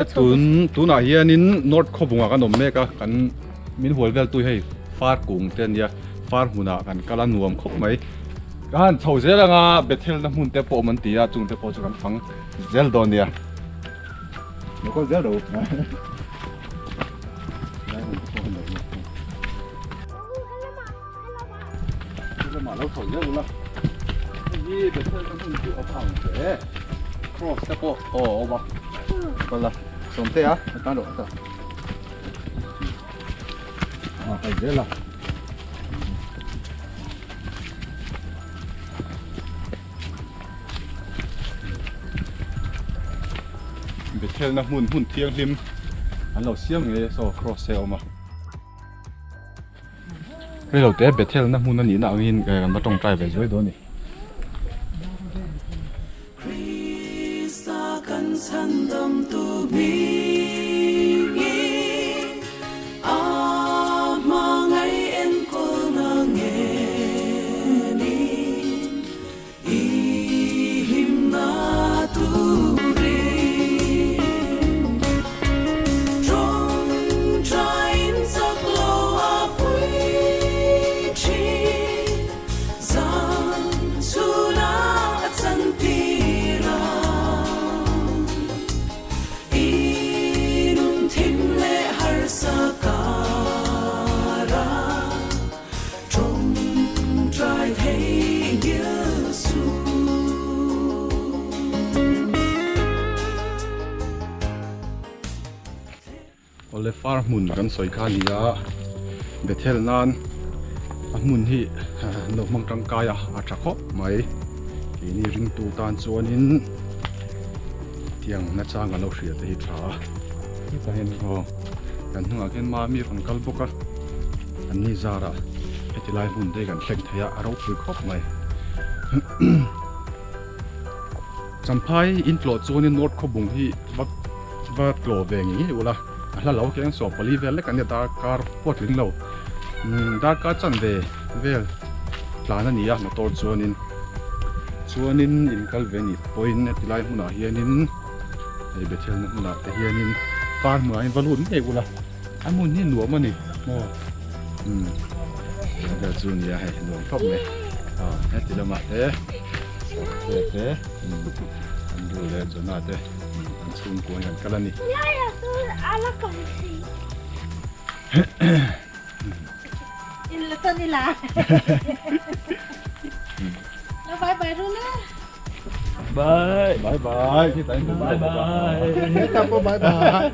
Awle tun tunah hianin North Khawbungah kan awm mek a, kan min hual vel tu hi hei far kung te ania, far hmunah kan kal a nuam khawp mai. Ka han chho zel anga Bethel na hmun te pawh awm an ti a, chung te pawh chu kan fang zel dawn nia. Lo kal zel ro. Lamah lo chho zel ula. Hei hi Bethel na hmun chu a va ang hle. Cross te pawh aw a awm a. Kal la. Sawmte a, a tan rawh a ta. A kal zel a. Bethel na hmun hmun thianghlim an lo siam ngei a saw cross te a awm a. Reilo te Bethel na hmun a nihna angin kan va tawngtai ve zuai dawn a ni. Awle far hmun kan sawi kha a ni a, Bethel nan a hmun hi an lo hmang tangkai a, a tha khawp mai. Keini ringtu tan chuanin tiang nachang kan lo hria te hi tha a. Hetah hian aw kan hnungah khian mami rawn kal bawk a, an ni zarah heti lai hmun te hi kan thleng thei a, a ropui khawp mai. Champhai in tlawh chuanin North Khawbung hi va va tlawh ve ngei ngei ula, a hla lo khian 14 vel lek an nia darkar pawh a tling lo, darkar chanve vel tlan a ni a motor chuanin chuanin in kal ve nih pawhin heti lai hmunah hianin hei Bethel na hmunah te hianin far hmunah hian va lut ngei ula a hmun hi nuam a ni maw umm vel chu nia hei nuam khawp mai ah heti lamah te sawmte te umm an du leh Jonah te an chhungkua hian an kal a ni. In la chuan i la. Lo bye bye ru la. Bye. Bye bye. Bye bye. Bye bye.